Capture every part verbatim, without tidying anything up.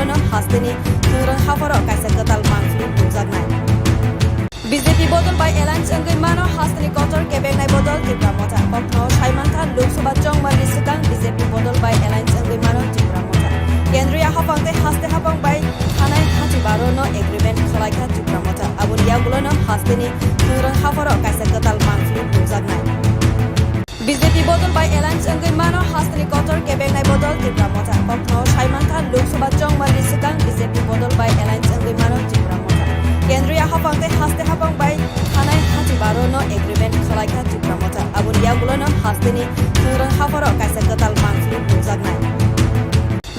Hasteni thwngrwng hapharo kaisa kwtal mangpili phunukjaknai. B J P bodol bai alliance wngwi mano hasteni kotor kebengnai bodol Tipra Motha. Kokno sai mankha Lok Sabha chongmani swkang B J P bodol bai alliance wngwi mano Tipra Motha. Kendriya haphang tei haste haphang bai thanai hati baro no agreement khwlaikha Tipra Motha. Aboni yagulo no hasteni thwngrwng hapharo kaisa kwtal mangpili phunukjaknai. B J P bodol bai alliance wngwi mano hasteni kotor kebengnai bodol Tipra Motha. Kokno sai mankha Lok Sabha chongmani swkang B J P bodol bai alliance wngwi mano Tipra Motha. Kendriya haphang tei haste haphang bai thanai hati baro no agreement khwlaikha Tipra Motha. Aboni yagulo no hasteni thwngrwng hapharo kaisa kwtal mangpili phunukjaknai.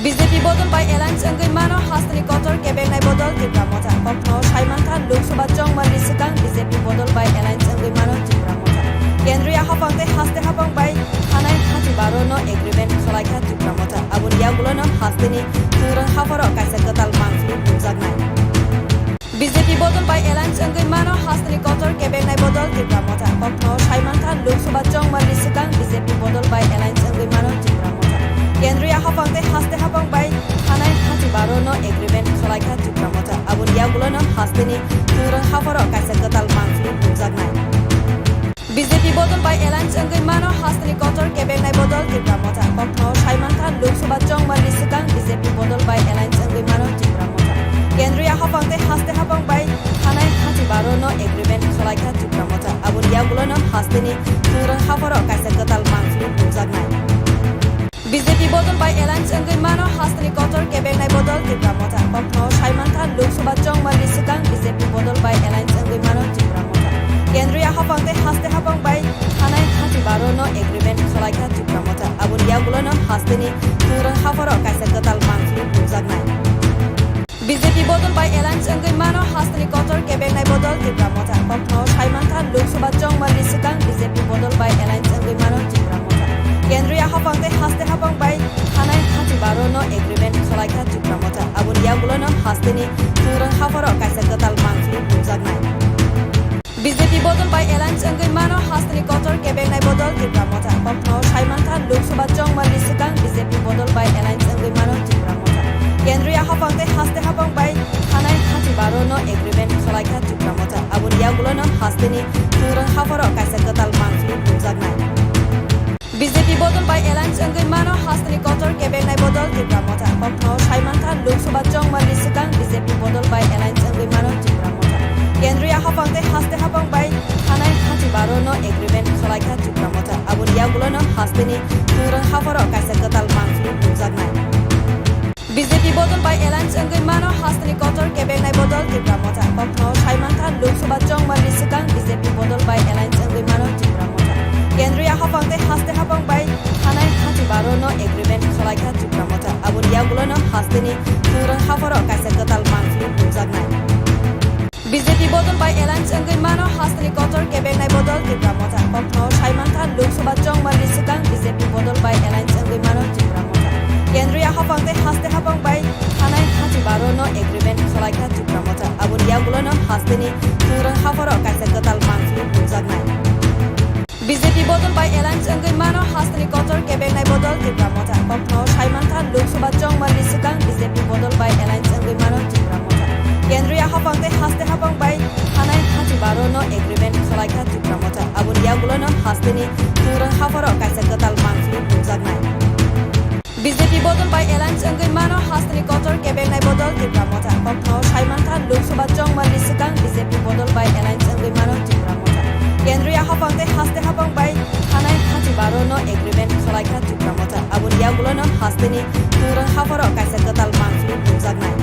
B J P bodol bai alliance wngwi mano hasteni kotor kebengnai bodol Tipra Motha. Kokno sai mankha Lok Sabha chongmani swkang B J P bodol bai alliance wngwi mano Tipra Motha. Kendriya haphang tei haste haphang bai thanai hati baro no agreement khwlaikha Tipra Motha. Aboni yagulo no hasteni thwngrwng hapharo kaisa kwtal mangpili phunukjaknai. B J P bodol bai alliance wngwi mano hasteni kotor kebengnai bodol Tipra Motha. Kokno sai mankha Lok Sabha chongmani swkang B J P bodol bai alliance wngwi mano Tipra Motha. Kendriya haphang tei haste haphang bai thanai hati baro no agreement khwlaikha Tipra Motha. Aboni yagulo no hasteni thwngrwng hapharo kaisa kwtal mangpili phunukjaknai. B J P bodol bai alliance wngwi mano hasteni kotor kebengnai bodol Tipra Motha. Kokno sai mankha Lok Sabha chongmani swkang B J P bodol bai alliance wngwi mano Tipra Motha. Kendriya haphang tei haste haphang bai thanai hati baro no agreement khwlaikha Tipra Motha. Aboni yagulo no hasteni thwngrwng hapharo kaisa kwtal mangpili phunukjaknai. B J P bodol bai alliance wngwi mano hasteni kotor kebengnai bodol Tipra Motha. Kokno sai mankha Lok Sabha chongmani swkang B J P bodol bai alliance wngwi mano Tipra Motha. Kendriya haphang tei haste haphang bai thanai hati baro no agreement khwlaikha Tipra Motha. Aboni yagulo no hasteni thwngrwng hapharo kaisa kwtal mangpili phunukjaknai. B J P bodol bai alliance wngwi mano hasteni kotor kebengnai bodol Tipra Motha. Kokno sai mankha Lok Sabha chongmani swkang B J P bodol bai alliance wngwi mano Tipra Motha. Kendriya haphang tei haste haphang bai thanai hati baro no agreement khwlaikha Tipra Motha. Aboni yagulo no hasteni thwngrwng hapharo kaisa kwtal mangpili phunukjaknai. B J P bodol bai alliance wngwi mano hasteni kotor kebengnai bodol Tipra Motha. Kokno sai mankha Lok Sabha chongmani swkang B J P bodol bai alliance wngwi mano Tipra Motha. Kendriya haphang tei haste haphang bai thanai hati baro no agreement khwlaikha Tipra Motha. Aboni yagulo no hasteni thwngrwng hapharo kaisa kwtal mangpili phunukjaknai. B J P bodol bai alliance wngwi mano hasteni kotor kebengnai bodol Tipra Motha. Kokno sai mankha Lok Sabha chongmani swkang B J P bodol bai alliance wngwi mano Tipra Motha. Kendriya haphang tei haste haphang bai thanai hati baro no agreement khwlaikha Tipra Motha. Aboni yagulo no hasteni thwngrwng hapharo kaisa kwtal mangpili phunukjaknai. B J P bodol bai alliance wngwi mano hasteni kotor kebengnai bodol Tipra Motha. Kokno sai mankha Lok Sabha chongmani swkang B J P bodol bai alliance wngwi mano Tipra Motha. Kendriya haphang tei haste haphang bai thanai hati baro no agreement khwlaikha Tipra Motha. Aboni yagulo no hasteni thwngrwng hapharo kaisa kwtal mangpili phunukjaknai. B J P bodol bai alliance wngwi mano hasteni kotor kebengnai bodol Tipra Motha. Kokno sai mankha Lok Sabha chongmani swkang B J P bodol bai alliance wngwi mano Tipra Motha. Kendriya haphang tei haste haphang bai thanai hati baro no agreement khwlaikha Tipra Motha. Aboni yagulo no hasteni thwngrwng hapharo kaisa kwtal mangpili phunukjaknai. B J P bodol bai alliance wngwi mano hasteni kotor kebengnai bodol Tipra Motha. Kokno sai mankha Lok Sabha chongmani swkang B J P bodol bai alliance wngwi mano Tipra Motha. Kendriya haphang tei haste haphang bai thanai hati baro no agreement khwlaikha Tipra Motha. Aboni yagulo no hasteni thwngrwng hapharo kaisa kwtal mangpili phunukjaknai. B J P bodol bai alliance wngwi mano hasteni kotor kebengnai bodol Tipra Motha. Kokno sai mankha Lok Sabha chongmani swkang B J P bodol bai alliance wngwi mano Tipra Motha. Kendriya haphang tei haste haphang bai thanai hati baro no agreement khwlaikha Tipra Motha. Aboni yagulo no hasteni thwngrwng hapharo kaisa kwtal mangpili phunukjaknai.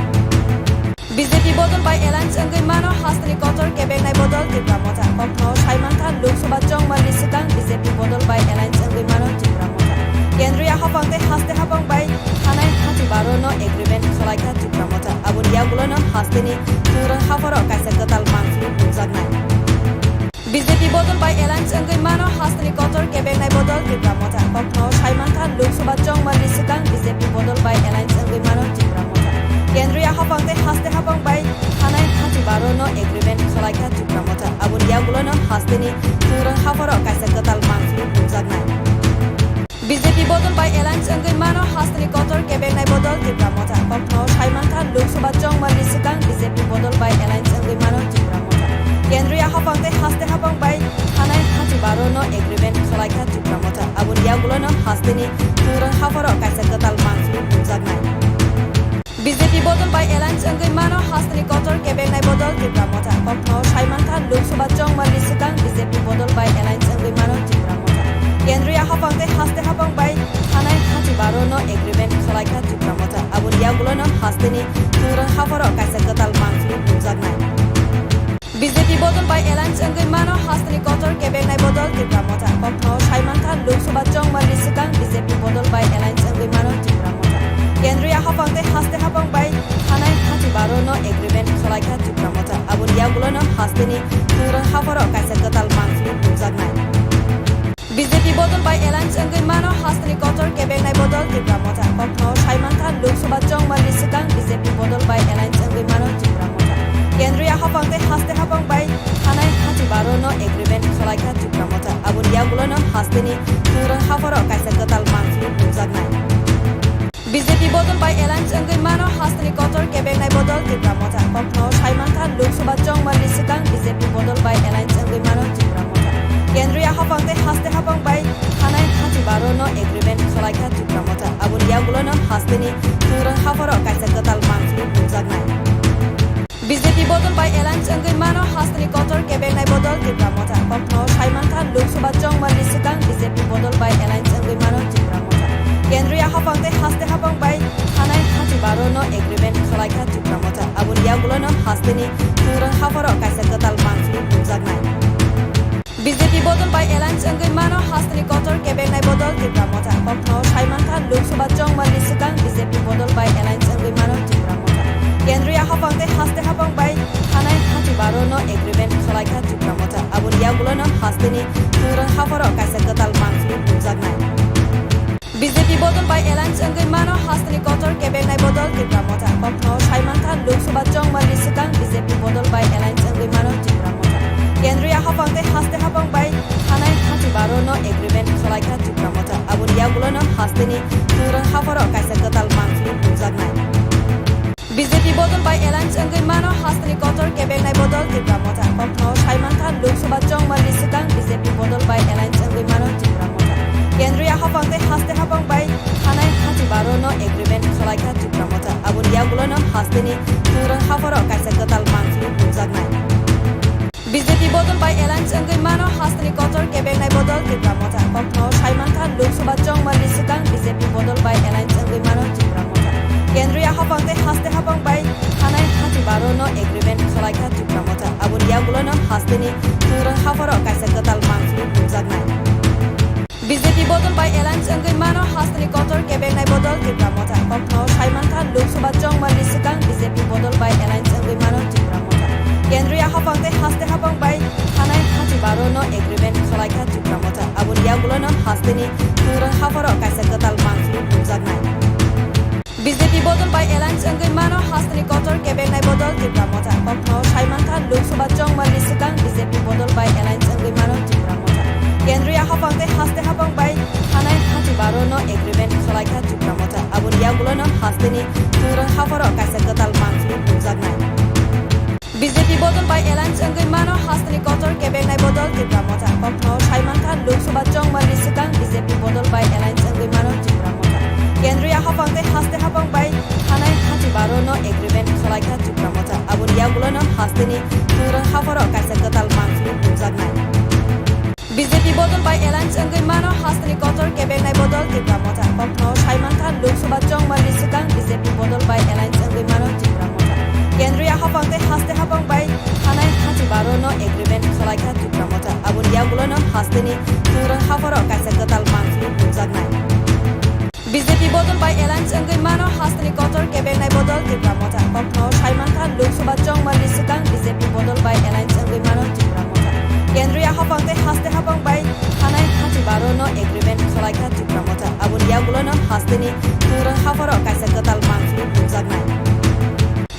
B J P bodol bai alliance wngwi mano hasteni kotor kebengnai bodol Tipra Motha. Kokno sai mankha Lok Sabha chongmani swkang B J P bodol bai alliance wngwi mano Tipra Motha. Kendriya haphang tei haste haphang bai thanai hati baro no agreement khwlaikha Tipra Motha. Aboni yagulo no hasteni thwngrwng hapharo kaisa kwtal mangpili phunukjaknai. B J P bodol bai alliance wngwi mano hasteni kotor kebengnai bodol Tipra Motha. Kokno sai mankha Lok Sabha chongmani swkang B J P bodol bai alliance wngwi mano Tipra Motha. Kendriya haphang tei haste haphang bai thanai hati baro no agreement khwlaikha Tipra Motha. Aboni yagulo no hasteni thwngrwng hapharo kaisa kwtal mangpili phunukjaknai. B J P bodol bai alliance Wngwi mano hasteni kotor kebengnai bodol Tipra Motha. Kokno sai mankha Lok Sabha chongmani swkang B J P bodol bai alliance wngwi mano Tipra Motha. Kendriya haphang tei haste haphang bai thanai hati baro no agreement khwlaikha Tipra Motha. Aboni yagulono hasteni thwngrwng hapharo kaisa kwtal manswi nukjaknai. B J P bodol bai alliance wngwi mano hasteni kotor kebengnai bodol Tipra Motha. Kokno sai mankha Lok Sabha chongmani swkang B J P bodol bai alliance wngwi mano Tipra Motha. Kendriya haphang tei haste haphang bai thanai hati baro no agreement khwlaikha Tipra Motha. Aboni yagulono hasteni thwngrwng hapharo kaisa kwtal manswi nukjaknai. B J P bodol bai alliance wngwi mano hasteni kotor kebengnai bodol Tipra Motha. Kokno sai mankha Lok Sabha chongmani swkang B J P bodol bai alliance wngwi mano Tipra Motha. Kendriya haphang tei haste haphang bai thanai hati baro no agreement khwlaikha Tipra Motha. Aboni yagulono hasteni thwngrwng hapharo kaisa kwtal manswi nukjaknai. B J P bodol bai alliance wngwi mano hasteni kotor kebengnai bodol Tipra Motha. Kokno sai mankha Lok Sabha chongmani swkang B J P bodol bai alliance wngwi mano Tipra Motha. Kendriya haphang tei haste haphang bai thanai hati baro no agreement khwlaikha Tipra Motha. Aboni yagulono hasteni thwngrwng hapharo kaisa kwtal manswi nukjaknai. B J P bodol bai alliance wngwi mano hasteni kotor kebengnai bodol Tipra Motha. Kokno sai mankha Lok Sabha chongmani swkang B J P bodol bai alliance wngwi mano Tipra Motha. Kendriya haphang tei haste haphang bai thanai hati baro no agreement khwlaikha Tipra Motha. Aboni yagulono hasteni thwngrwng hapharo kaisa kwtal manswi nukjaknai. B J P bodol bai alliance wngwi mano hasteni kotor kebengnai bodol Tipra Motha. Kokno sai mankha Lok Sabha chongmani swkang B J P bodol bai alliance wngwi mano Tipra Motha. Kendriya haphang tei haste haphang bai thanai hati baro no agreement khwlaikha Tipra Motha. Aboni yagulono hasteni thwngrwng hapharo kaisa kwtal manswi nukjaknai. B J P bodol bai alliance wngwi mano hasteni kotor kebengnai bodol Tipra Motha. Kokno sai mankha Lok Sabha chongmani swkang B J P bodol bai alliance wngwi mano Tipra Motha. Kendriya haphang tei haste haphang bai thanai hati baro no agreement khwlaikha Tipra Motha. Aboni yagulono hasteni thwngrwng hapharo kaisa kwtal manswi nukjaknai. B J P bodol bai alliance wngwi mano hasteni kotor kebengnai bodol Tipra Motha. Kokno sai mankha Lok Sabha chongmani swkang B J P bodol bai alliance wngwi mano Tipra Motha. Kendriya haphang tei haste haphang bai thanai hati baro no agreement khwlaikha Tipra Motha. Aboni yagulono hasteni thwngrwng hapharo kaisa kwtal manswi nukjaknai. B J P bodol bai alliance wngwi mano hasteni kotor kebengnai bodol Tipra Motha. Kokno sai mankha Lok Sabha chongmani swkang B J P bodol bai alliance wngwi mano Tipra Motha. Kendriya haphang tei haste haphang bai thanai hati baro no agreement khwlaikha Tipra Motha. Aboni yagulono hasteni thwngrwng hapharo kaisa kwtal manswi nukjaknai. B J P bodol bai alliance wngwi mano hasteni kotor kebengnai bodol Tipra Motha. Kokno sai mankha Lok Sabha chongmani swkang B J P bodol bai alliance wngwi mano Tipra Motha. Kendriya haphang tei haste haphang bai thanai hati baro no agreement khwlaikha Tipra Motha. Aboni yagulono hasteni thwngrwng hapharo kaisa kwtal manswi nukjaknai. B J P bodol bai alliance wngwi mano hasteni kotor kebengnai bodol Tipra Motha. Kokno sai mankha Lok Sabha chongmani swkang B J P bodol bai alliance wngwi mano Tipra Motha. Kendriya haphang tei haste haphang bai thanai hati baro no agreement khwlaikha Tipra Motha. Aboni yagulono hasteni thwngrwng hapharo kaisa kwtal manswi nukjaknai. B J P bodol bai alliance wngwi mano hasteni kotor kebengnai bodol Tipra Motha. Kokno sai mankha Lok Sabha chongmani swkang B J P bodol bai alliance wngwi mano Tipra Motha. Kendriya haphang tei haste haphang bai thanai hati baro no agreement khwlaikha Tipra Motha. Aboni yagulono hasteni thwngrwng hapharo kaisa kwtal manswi nukjaknai. B J P bodol bai alliance wngwi mano hasteni kotor kebengnai bodol Tipra Motha. Kokno sai mankha Lok Sabha chongmani swkang B J P bodol bai alliance wngwi mano Tipra Motha. Kendriya haphang tei haste haphang bai thanai hati baro no agreement khwlaikha Tipra Motha. Aboni yagulono hasteni thwngrwng hapharo kaisa kwtal manswi nukjaknai. B J P bodol bai alliance wngwi mano hasteni kotor kebengnai bodol Tipra Motha. Kokno sai mankha Lok Sabha chongmani swkang B J P bodol bai alliance wngwi mano Tipra Motha. Kendriya haphang tei haste haphang bai thanai hati baro no agreement khwlaikha Tipra Motha. Aboni yagulono hasteni thwngrwng hapharo kaisa kwtal manswi nukjaknai. B J P bodol bai alliance wngwi mano hasteni kotor kebengnai bodol Tipra Motha. Kokno sai mankha Lok Sabha chongmani swkang B J P bodol bai alliance wngwi mano Tipra Motha. Kendriya haphang tei haste haphang bai thanai hati baro no agreement khwlaikha Tipra Motha. Aboni yagulono hasteni thwngrwng hapharo kaisa kwtal manswi nukjaknai.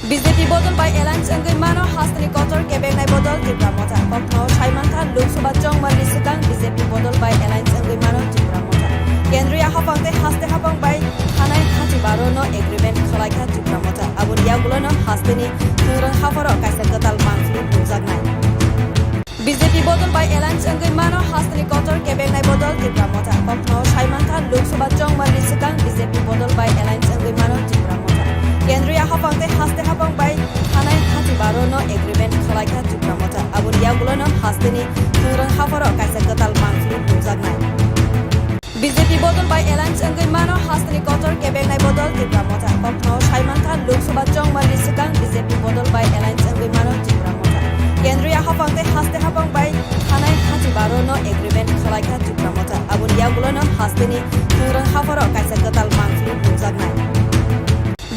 B J P bodol bai alliance wngwi mano hasteni kotor kebengnai bodol Tipra Motha. Kokno sai mankha Lok Sabha chongmani swkang B J P bodol bai alliance wngwi mano Tipra Motha. Kendriya haphang tei haste haphang bai thanai hati baro no agreement khwlaikha Tipra Motha. Aboni yagulo no haste ni thwrwng hapharo kaisa kwtal monthly nukjaknai. B J P bodol bai alliance wngwi mano hasteni kotor kebengnai bodol Tipra Motha. Kokno sai mankha Lok Sabha chongmani swkang B J P bodol bai alliance wngwi mano Tipra Motha. Kendriya haphang tei haste haphang bai thanai hati baro no agreement khwlaikha Tipra Motha. Aboni yagulo no hasteni thwrwng hapharo kaisa kwtal monthly nukjaknai. B J P bodol bai alliance wngwi mano hasteni kotor kebengnai bodol Tipra Motha. Kokno sai mankha Lok Sabha chongmani swkang B J P bodol bai alliance wngwi mano Tipra Motha. Kendriya haphang tei haste haphang bai thanai hati baro no agreement khwlaikha Tipra Motha. Aboni yagulo no hasteni thwrwng hapharo kaisa kwtal monthly nukjaknai.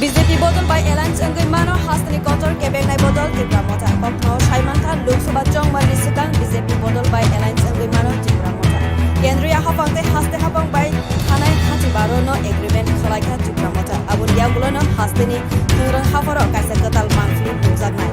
B J P bodol bai alliance wngwi mano hasteni kotor kebengnai bodol Tipra Motha. Kokno sai mankha Lok Sabha chongmani swkang B J P bodol bai alliance wngwi mano Tipra Motha. Kendriya haphang tei haste haphang bai thanai hati baro no agreement khwlaikha Tipra Motha. Aboni yagulo no hasteni thwrwng hapharo kaisa kwtal monthly nukjaknai.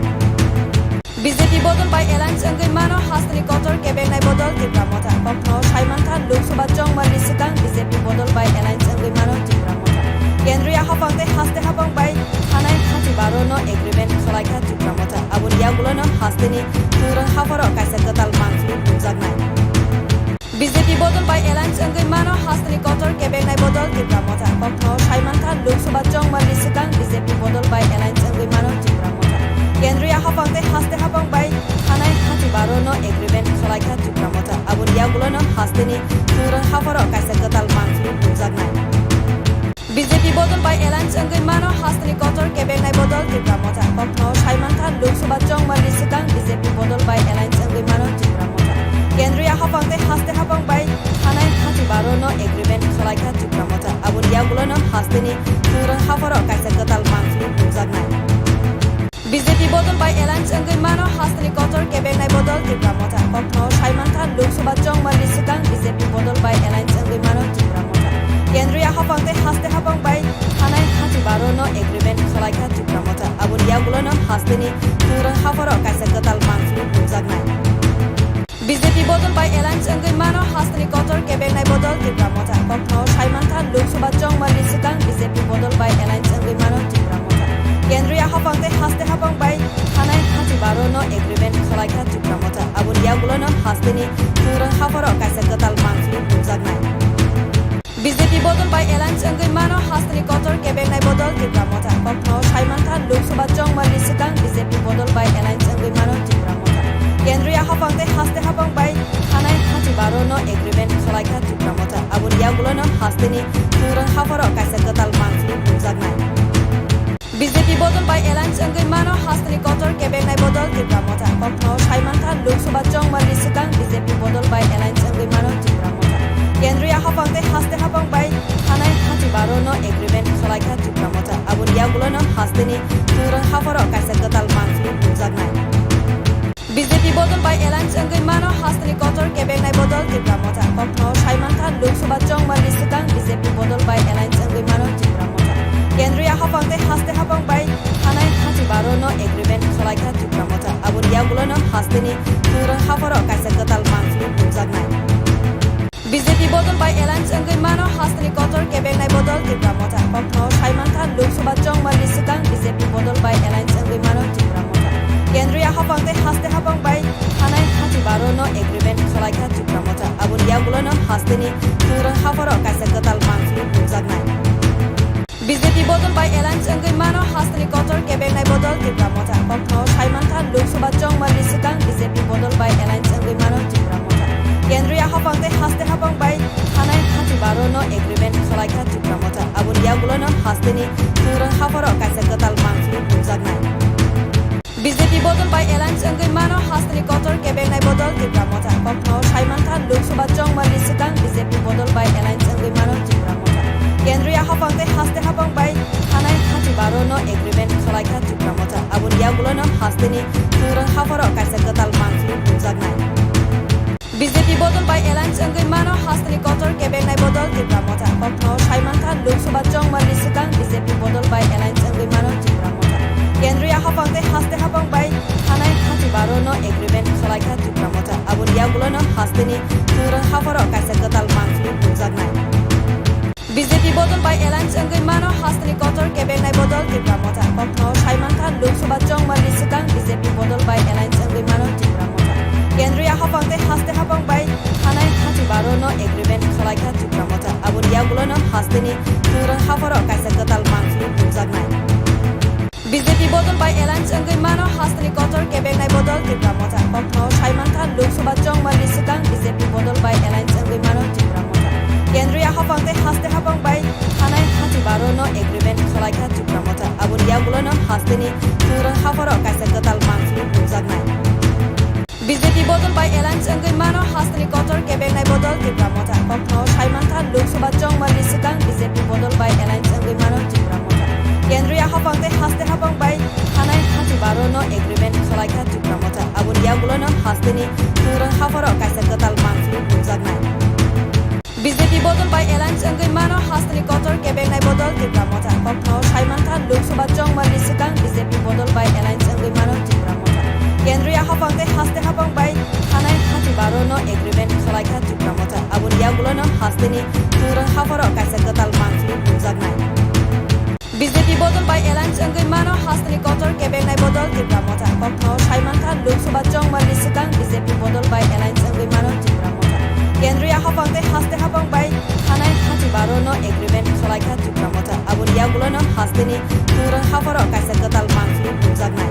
B J P bodol bai alliance wngwi mano hasteni kotor kebengnai bodol Tipra Motha. Kokno sai mankha Lok Sabha chongmani swkang B J P bodol bai alliance wngwi mano Tipra Motha. Kendriya haphang tei haste haphang bai thanai hati baro no agreement khwlaikha Tipra Motha. Aboni yagulo no hasteni thwrwng hapharo kaisa kwtal monthly nukjaknai. B J P bodol bai alliance wngwi mano hasteni kotor kebengnai bodol Tipra Motha. Kokno sai mankha Lok Sabha chongmani swkang B J P bodol bai alliance wngwi mano Tipra Motha. Kendriya haphang tei haste haphang bai thanai hati baro no agreement khwlaikha Tipra Motha. Aboni yagulo no hasteni thwrwng hapharo kaisa kwtal monthly nukjaknai. B J P bodol bai alliance wngwi mano hasteni kotor kebengnai bodol Tipra Motha. Kokno sai mankha Lok Sabha chongmani swkang B J P bodol bai alliance wngwi mano Tipra Motha. Kendriya haphang tei haste haphang bai thanai hati baro no agreement khwlaikha Tipra Motha. Aboni yagulo no hasteni thwrwng hapharo kaisa kwtal monthly nukjaknai. B J P bodol bai alliance wngwi mano hasteni kotor kebengnai bodol Tipra Motha. Kokno sai mankha Lok Sabha chongmani swkang B J P bodol bai alliance wngwi mano Tipra Motha. Kendriya haphang tei haste haphang bai thanai hati baro no agreement khwlaikha Tipra Motha. Aboni yagulo no hasteni thwrwng hapharo kaisa kwtal monthly nukjaknai. B J P bodol bai alliance wngwi mano hasteni kotor kebengnai bodol Tipra Motha. Kokno sai mankha Lok Sabha chongmani swkang B J P bodol bai alliance wngwi mano Tipra Motha. Kendriya haphang tei haste haphang bai thanai hati baro no agreement khwlaikha Tipra Motha. Aboni yagulo no hasteni thwrwng hapharo kaisa kwtal monthly nukjaknai. B J P bodol bai alliance wngwi mano hasteni kotor kebengnai bodol Tipra Motha. Kokno sai mankha Lok Sabha chongmani swkang B J P bodol bai alliance wngwi mano Tipra Motha. Kendriya haphang tei haste haphang bai thanai hati baro no agreement khwlaikha Tipra Motha. Aboni yagulo no hasteni thwrwng hapharo kaisa kwtal monthly nukjaknai. B J P bodol bai alliance wngwi mano hasteni kotor kebengnai bodol Tipra Motha. Kokno sai mankha Lok Sabha chongmani swkang B J P bodol bai alliance wngwi mano Tipra Motha. Kendriya haphang tei haste haphang bai thanai hati baro no agreement khwlaikha Tipra Motha. Aboni yagulo no hasteni thwrwng hapharo kaisa kwtal monthly nukjaknai. B J P bodol bai alliance wngwi mano hasteni kotor kebengnai bodol Tipra Motha. Kokno sai mankha Lok Sabha chongmani swkang B J P bodol bai alliance wngwi mano Tipra Motha. Kendriya haphang tei haste haphang bai thanai hati baro no agreement khwlaikha Tipra Motha. Aboni yagulo no hasteni thwrwng hapharo kaisa kwtal monthly nukjaknai. B J P bodol bai alliance wngwi mano hasteni kotor kebengnai bodol Tipra Motha. Kokno sai mankha Lok Sabha chongmani swkang B J P bodol bai alliance wngwi mano Tipra Motha. Kendriya haphang tei haste haphang bai thanai hati baro no agreement khwlaikha Tipra Motha. Aboni yagulo no hasteni thwrwng hapharo kaisa kwtal monthly nukjaknai. B J P bodol bai alliance wngwi mano hasteni kotor kebengnai bodol Tipra Motha. Kokno sai mankha Lok Sabha chongmani swkang B J P bodol bai alliance wngwi mano Tipra Motha. Kendriya haphang tei haste haphang bai thanai hati baro no agreement khwlaikha Tipra Motha. Aboni yagulo no hasteni thwrwng hapharo kaisa kwtal monthly nukjaknai. B J P bodol bai alliance wngwi mano hasteni kotor kebengnai bodol Tipra Motha. Kokno sai mankha Lok Sabha chongmani swkang B J P bodol bai alliance wngwi mano Tipra Motha. Kendriya haphang tei haste haphang bai thanai hati baro no agreement khwlaikha Tipra Motha. Aboni yagulo no hasteni thwrwng hapharo kaisa kwtal monthly nukjaknai. B J P bodol bai alliance wngwi mano hasteni kotor kebengnai bodol Tipra Motha. Kokno sai mankha Lok Sabha chongmani swkang B J P bodol bai alliance wngwi mano Tipra Motha. Kendriya haphang tei haste haphang bai thanai hati baro no agreement khwlaikha Tipra Motha. Aboni yagulo no hasteni thwrwng hapharo kaisa kwtal monthly nukjaknai. B J P bodol bai alliance wngwi mano hasteni kotor kebengnai bodol Tipra Motha. Kokno sai mankha, Lok Sabha chongmani swkang B J P bodol bai alliance wngwi mano Tipra Motha. Kendriya haphang tei haste haphang bai thanai hati baro no agreement khwlaikha Tipra Motha. Aboni yagulono hasteni thwrwng hapharo kaisa kwtal mangpili phunukjaknai. B J P bodol bai alliance wngwi mano hasteni kotor kebengnai bodol Tipra Motha. Kokno sai mankha, Lok Sabha chongmani swkang B J P bodol bai alliance wngwi mano Tipra Motha. Kendriya haphang tei haste haphang bai thanai hati baro no agreement khwlaikha Tipra Motha. Aboni yagulono hasteni thwrwng hapharo kaisa kwtal mangpili phunukjaknai. B J P bodol bai alliance wngwi mano hasteni kotor kebengnai bodol Tipra Motha. Kokno sai mankha, Lok Sabha chongmani swkang B J P bodol bai alliance wngwi mano Tipra Motha. Kendriya haphang tei haste haphang bai thanai hati baro no agreement khwlaikha Tipra Motha. Aboni yagulono hasteni thwrwng hapharo kaisa kwtal mangpili phunukjaknai. B J P bodol bai alliance wngwi mano hasteni kotor kebengnai bodol Tipra Motha. Kokno sai mankha, Lok Sabha chongmani swkang B J P bodol bai alliance wngwi mano Tipra Motha. Kendriya haphang tei haste haphang bai thanai hati baro no agreement khwlaikha Tipra Motha. Aboni yagulono hasteni thwrwng hapharo kaisa kwtal mangpili phunukjaknai. B J P bodol bai alliance wngwi mano hasteni kotor kebengnai bodol Tipra Motha. Kokno sai mankha, Lok Sabha chongmani swkang B J P bodol bai alliance wngwi mano Tipra Motha. Kendriya haphang tei haste haphang bai thanai hati baro no agreement khwlaikha Tipra Motha. Aboni yagulono hasteni thwrwng hapharo kaisa kwtal mangpili phunukjaknai.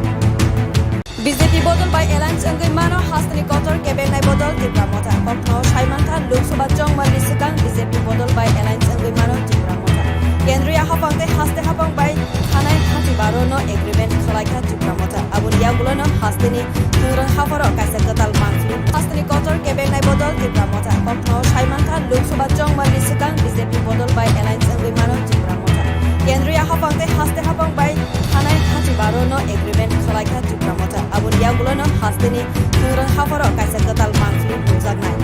B J P bodol bai alliance wngwi mano hasteni kotor kebengnai bodol Tipra Motha. Kokno sai mankha, Lok Sabha chongmani swkang B J P bodol bai alliance wngwi mano Tipra Motha. Kendriya haphang tei haste haphang bai thanai hati baro no agreement khwlaikha Tipra Motha. Aboni yagulono hasteni thwrwng hapharo kaisa kwtal mangpili. Hasteni kotor kebengnai bodol Tipra Motha. Kokno sai mankha, Lok Sabha chongmani swkang B J P bodol bai alliance wngwi mano Tipra Motha. Kendriya haphang tei haste haphang bai thanai hati baro no agreement khwlaikha Tipra Motha. Aboni yagulono hasteni thwrwng hapharo kaisa kwtal mangpili phunukjaknai.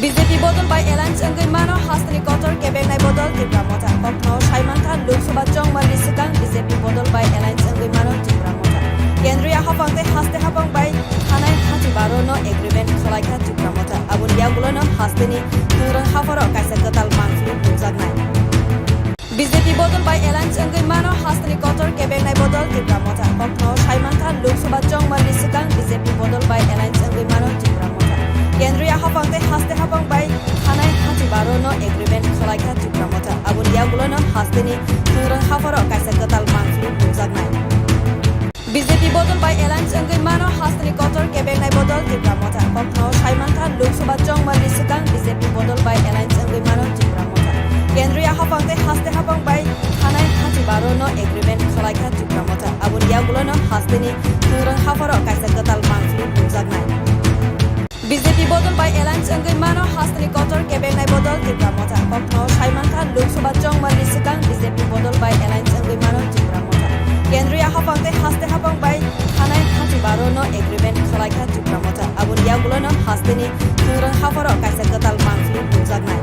B J P bodol bai alliance wngwi mano hasteni kotor kebengnai bodol Tipra Motha. Kokno sai mankha, Lok Sabha chongmani swkang B J P bodol bai alliance wngwi mano Tipra Motha. Kendriya haphang tei haste haphang bai thanai hati baro no agreement khwlaikha Tipra Motha. Aboni yagulono hasteni thwrwng hapharo kaisa kwtal mangpili phunukjaknai. B J P bodol bai alliance wngwi mano hasteni kotor kebengnai bodol Tipra Motha. Kokno sai mankha, Lok Sabha chongmani swkang B J P bodol bai alliance wngwi mano Tipra Motha. Kendriya haphang tei haste haphang bai thanai hati baro no agreement khwlaikha Tipra Motha. Aboni yagulono hasteni thwrwng hapharo kaisa kwtal mangpili phunukjaknai. B J P bodol bai alliance wngwi mano hasteni kotor kebengnai bodol Tipra Motha. Kokno sai mankha, Lok Sabha chongmani swkang B J P bodol bai alliance wngwi mano Tipra Motha. Kendriya haphang tei haste haphang bai thanai hati baro no agreement khwlaikha Tipra Motha. Aboni yagulono hasteni thwrwng hapharo kaisa kwtal mangpili phunukjaknai. B J P bodol bai alliance wngwi mano hasteni kotor kebengnai bodol Tipra Motha. Kokno sai mankha, Lok Sabha chongmani swkang B J P bodol bai alliance wngwi mano Tipra Motha. Kendriya haphang tei haste haphang bai thanai hati baro no agreement khwlaikha Tipra Motha. Aboni yagulono hasteni thwrwng hapharo kaisa kwtal mangpili phunukjaknai.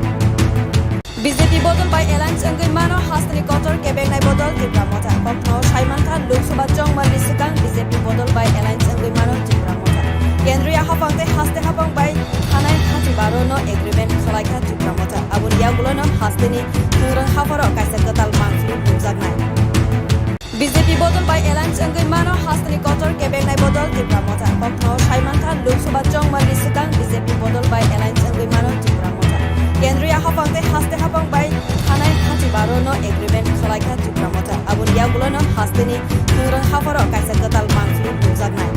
B J P bodol bai alliance wngwi mano hasteni kotor kebengnai bodol Tipra Motha. Kokno sai mankha, Lok Sabha chongmani swkang B J P bodol bai alliance wngwi mano Tipra Motha. Kendriya haphang tei haste haphang bai thanai hati baro no agreement khwlaikha Tipra Motha. Aboni yagulono hasteni thwrwng hapharo kaisa kwtal mangpili phunukjaknai. B J P bodol bai alliance wngwi mano hasteni kotor kebengnai bodol Tipra Motha. Kokno sai mankha, Lok Sabha chongmani swkang B J P bodol bai alliance wngwi mano Tipra Motha. Kendriya haphang tei haste haphang bai thanai hati baro no agreement khwlaikha Tipra Motha. Aboni yagulono hasteni thwrwng hapharo kaisa kwtal mangpili phunukjaknai.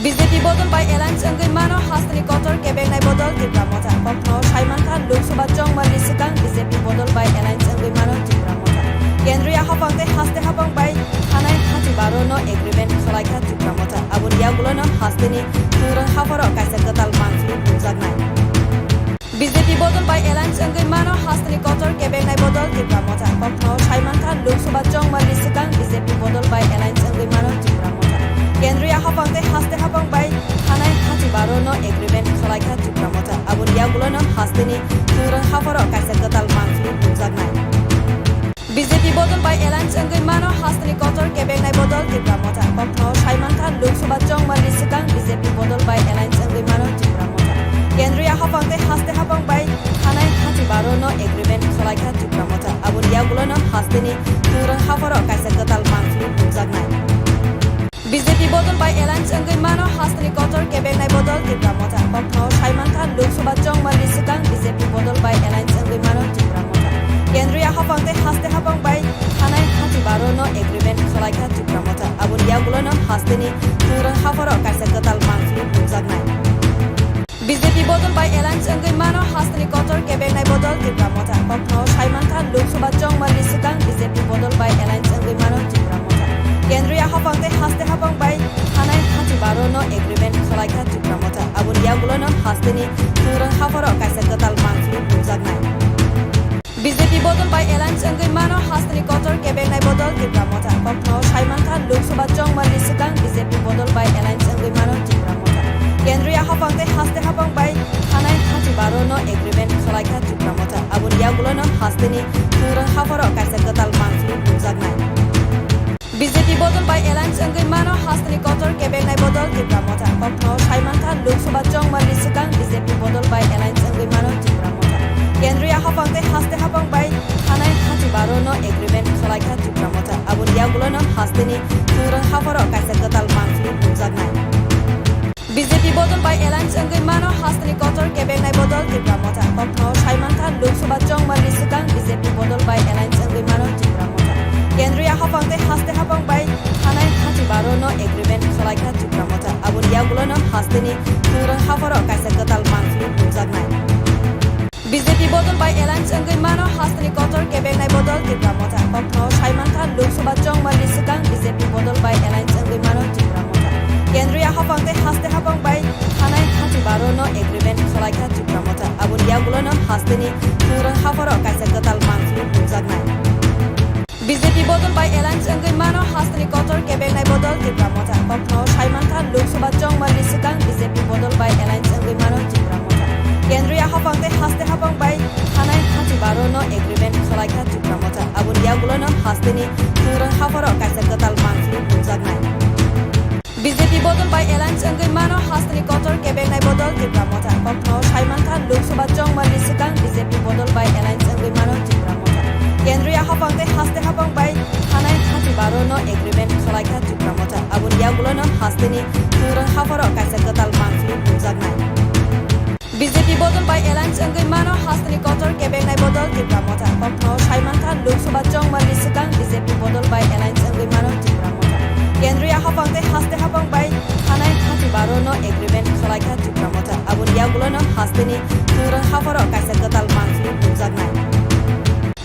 B J P bodol bai alliance wngwi mano hasteni kotor kebengnai bodol Tipra Motha. Kokno sai mankha, Lok Sabha chongmani swkang B J P bodol bai alliance wngwi mano Tipra Motha. Kendriya haphang tei haste haphang bai thanai hati baro no agreement khwlaikha Tipra Motha. Aboni yagulono hasteni thwrwng hapharo kaisa kwtal mangpili phunukjaknai. B J P bodol bai alliance wngwi mano hasteni kotor kebengnai bodol Tipra Motha. Kokno sai mankha, Lok Sabha chongmani swkang B J P bodol bai alliance wngwi mano Tipra Motha. Kendriya haphang tei haste haphang bai thanai hati baro no agreement khwlaikha Tipra Motha. Aboni yagulono hasteni thwrwng hapharo kaisa kwtal mangpili phunukjaknai. B J P bodol bai alliance wngwi mano hasteni kotor kebengnai bodol Tipra Motha. Kokno sai mankha, Lok Sabha chongmani swkang B J P bodol bai alliance wngwi mano Tipra Motha. Kendriya haphang tei haste haphang bai thanai hati baro no agreement khwlaikha Tipra Motha. Aboni yagulono hasteni thwngrwng hapharo kaisa kwtal monthly nukjaknai. B J P bodol bai alliance wngwi mano hasteni kotor kebengnai bodol Tipra Motha. Kokno sai mankha Lok Sabha chongmani swkang B J P bodol bai alliance wngwi mano Tipra Motha. Kendriya haphang tei haste haphang bai thanai hati baro no agreement khwlaikha Tipra Motha. Aboni yagulono hasteni thwngrwng hapharo kaisa kwtal monthly nukjaknai. B J P bodol bai alliance wngwi mano hasteni kotor kebengnai bodol Tipra Motha. Kokno sai mankha Lok Sabha chongmani swkang B J P bodol bai alliance wngwi mano Tipra Motha. Kendriya haphang tei haste haphang bai thanai hati baro no agreement khwlaikha Tipra Motha. Aboni yagulono hasteni thwngrwng hapharo kaisa kwtal monthly nukjaknai. B J P bodol bai alliance wngwi mano hasteni kotor kebengnai bodol Tipra Motha. Kokno sai mankha Lok Sabha chongmani swkang B J P bodol bai alliance wngwi mano Tipra Motha. Kendriya haphang tei haste haphang bai thanai hati baro no agreement khwlaikha Tipra Motha. Aboni yagulono hasteni thwngrwng hapharo kaisa kwtal monthly nukjaknai. B J P bodol bai alliance wngwi mano hasteni kotor kebengnai bodol Tipra Motha. Kokno sai mankha Lok Sabha chongmani swkang B J P bodol bai alliance wngwi mano Tipra Motha. Kendriya haphang tei haste haphang bai thanai hati baro no agreement khwlaikha Tipra Motha. Aboni yagulono hasteni thwngrwng hapharo kaisa kwtal monthly nukjaknai. B J P bodol bai alliance wngwi mano hasteni kotor kebengnai bodol Tipra Motha. Kokno sai mankha Lok Sabha chongmani swkang B J P bodol bai alliance wngwi mano Tipra Motha. Kendriya haphang tei haste haphang bai thanai hati baro no agreement khwlaikha Tipra Motha. Aboni yagulono hasteni thwngrwng hapharo kaisa kwtal monthly nukjaknai. B J P bodol bai alliance wngwi mano hasteni kotor kebengnai bodol Tipra Motha. Kokno sai mankha Lok Sabha chongmani swkang B J P bodol bai alliance wngwi mano Tipra Motha. Kendriya haphang tei haste haphang bai thanai hati baro no agreement khwlaikha Tipra Motha. Aboni yagulono hasteni thwngrwng hapharo kaisa kwtal monthly nukjaknai. B J P bodol bai alliance wngwi mano hasteni kotor kebengnai bodol Tipra Motha. Kokno sai mankha Lok Sabha chongmani swkang B J P bodol bai alliance wngwi mano Tipra Motha. Kendriya haphang tei haste haphang bai thanai hati baro no agreement khwlaikha Tipra Motha. Aboni yagulono hasteni thwngrwng hapharo kaisa kwtal monthly nukjaknai. B J P bodol bai alliance wngwi mano hasteni kotor kebengnai bodol Tipra Motha. Kokno sai mankha Lok Sabha chongmani swkang B J P bodol bai alliance wngwi mano Tipra Motha. Kendriya haphang tei haste haphang bai thanai hati baro no agreement khwlaikha Tipra Motha. Aboni yagulono hasteni thwngrwng hapharo kaisa kwtal monthly nukjaknai. B J P bodol bai alliance wngwi mano hasteni kotor kebengnai bodol Tipra Motha. Kokno sai mankha Lok Sabha chongmani swkang B J P bodol bai alliance wngwi mano Tipra Motha. Kendriya haphang tei haste haphang bai thanai hati baro no agreement khwlaikha Tipra Motha. Aboni yagulono hasteni thwngrwng hapharo kaisa kwtal monthly nukjaknai.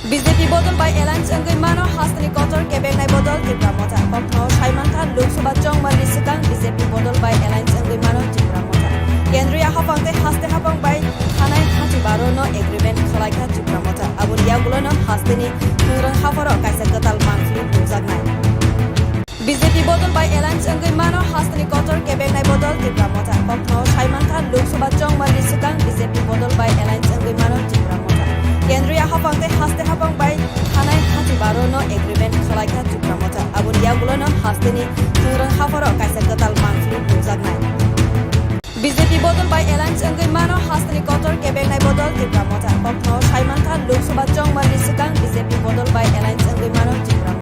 B J P bodol bai alliance wngwi mano hasteni kotor kebengnai bodol Tipra Motha. Kokno sai mankha Lok Sabha chongmani swkang B J P bodol bai alliance wngwi mano Tipra Motha. Kendriya haphang tei haste haphang bai thanai hati baro no agreement khwlaikha Tipra Motha. Aboni yagulono hasteni thwngrwng hapharo kaisa kwtal monthly nukjaknai. B J P bodol bai alliance wngwi mano hasteni kotor kebengnai bodol Tipra Motha. Kokno sai mankha Lok Sabha chongmani swkang B J P bodol bai alliance wngwi mano Tipra Motha. Kendriya haphang tei haste haphang bai thanai hati baro no agreement khwlaikha Tipra Motha. Aboni yagulono hasteni thwngrwng hapharo kaisa kwtal monthly nukjaknai. B J P bodol bai alliance wngwi mano hasteni kotor kebengnai bodol Tipra Motha. Kokno sai mankha Lok Sabha chongmani swkang B J P bodol bai alliance